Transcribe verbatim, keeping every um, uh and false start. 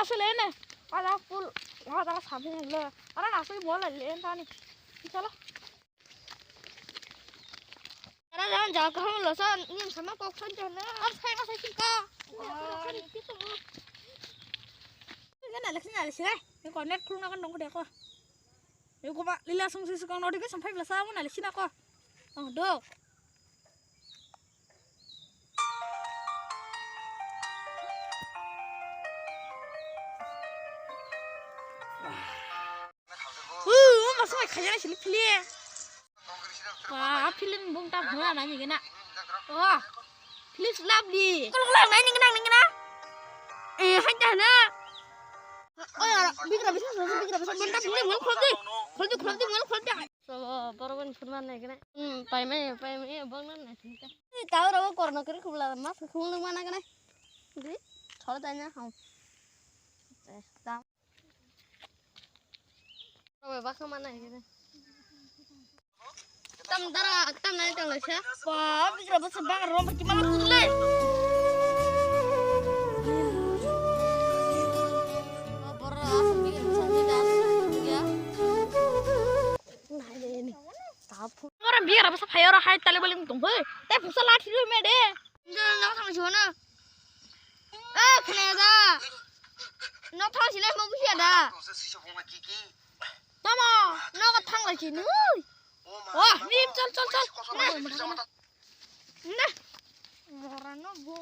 Asal ini. Ada full. Ada sampai lo. Ada nasi bola le tani. Chala. Ada jangan jaga kamu lo san ini sama kok san jana. Apa saya masih suka. Ini aku rasa ini kita mau. Ini nak lagi nak lagi sih. Ini konek kurung akan nunggu deh kok. Ini gua lila sung sih suka notification five lah sama nak lagi sih nak kok. Oh do. Uh, masuk mai khayana sini pili. Wah, pili bung tam hura nani gena. Wah, pili lovely. Kalau kalau nani gena nani gena. Eh, hanya na. Oh ya, bigra bisa, bigra bisa. Mantap, ini mau khol di, khol di, khol di, mau khol di. So, borok ni phunma nai gana. Hmm, pai mai, pai mai, bang nan nai sini ka. Tau rabo korna kiri khubla, mas khung nang mana gana. Di, thor dai na hau. Eh, tam. Rabo bakha mana gana. Tam dara, tam nai tang laisa. Wah, bigra basa bang rom ki mana kudle. Borok asal bigra basa ni das ya. Oro bigra bwsa phai oro hai tale bole tong phai. Te pusa lathi rw me de. Nang thang jona. Eh, khne da. No thang sile mo busia da. Tamo, no ka thang lai chini. Oh, mim chal chal chal. Na. Mora no bo.